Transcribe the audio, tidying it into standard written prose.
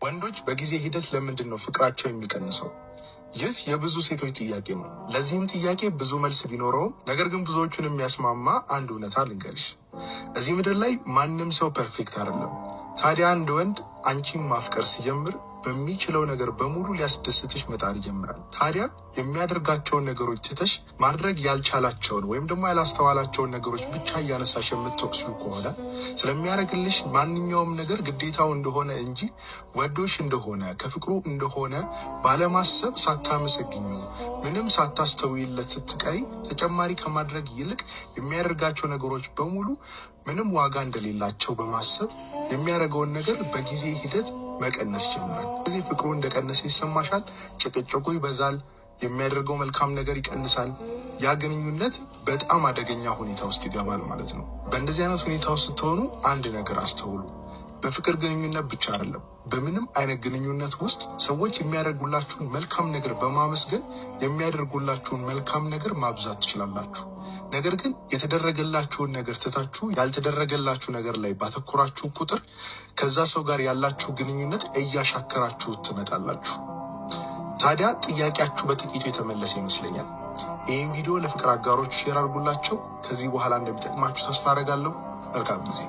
ወንዶች በጊዜ ሂደት ለምንድን ነው ፍቅራቸው የሚቀንሰው? ይህ የብዙ ሴቶች ጥያቄ ነው። ለዚህም ጥያቄ ብዙ መልስ ቢኖረውም ነገር ግን ብዙዎቹን የሚያስማማ አንድ እውነታ ልንገርሽ። እዚህ ምድር ላይ ማንም ሰው perfect አይደለም። ታዲያ አንድ ወንድ አንቺን ማፍቀር ሲጀምር በሚችለው ነገር በሙሉ ሊያስደስትሽ መጣር ይጀምራል። ታዲያ የሚያደርጋቸውን ነገሮች ትተሽ ማድረግ ያልቻላቸውን ወይም ደግሞ ያላስተዋላቸውን ነገሮች ብቻ እያነሳሽ የምትወቅሲው ከሆነ፣ ስለሚያደርግልሽ ማንኛውም ነገር ግዴታው እንደሆነ እንጂ ወዶሽ እንደሆነ፣ ከፍቅሩ እንደሆነ ባለማሰብ ሳታመሰግኚው፣ ምንም ሳታስተውይለት ስትቀሪ፣ ተጨማሪ ከማድረግ ይልቅ የሚያደርጋቸው ነገሮች በሙሉ ምንም ዋጋ እንደሌላቸው በማሰብ የሚያደርገውን ነገር በጊዜ ሂደት መቀነስ ይጀምራል። ስለዚህ ፍቅሩ እንደቀነሰ ይሰማሻል፣ ጭቅጭቁ ይበዛል፣ የሚያደርገው መልካም ነገር ይቀንሳል። ያ ግንኙነት በጣም አደገኛ ሁኔታ ውስጥ ይገባል ማለት ነው። በእንደዚህ አይነት ሁኔታ ውስጥ ስትሆኑ አንድ ነገር አስተውሉ። በፍቅር ግንኙነት ብቻ አይደለም፣ በምንም አይነት ግንኙነት ውስጥ ሰዎች የሚያደርጉላችሁን መልካም ነገር በማመስገን የሚያደርጉላችሁን መልካም ነገር ማብዛት ትችላላችሁ። ነገር ግን የተደረገላችሁን ነገር ትታችሁ ያልተደረገላችሁ ነገር ላይ ባተኮራችሁ ቁጥር ከዛ ሰው ጋር ያላችሁ ግንኙነት እያሻከራችሁ ትመጣላችሁ። ታዲያ ጥያቄያችሁ በጥቂቱ የተመለሰ ይመስለኛል። ይህን ቪዲዮ ለፍቅር አጋሮች share አድርጉላቸው። ከዚህ በኋላ እንደሚጠቅማችሁ ተስፋ አደርጋለሁ። መልካም ጊዜ።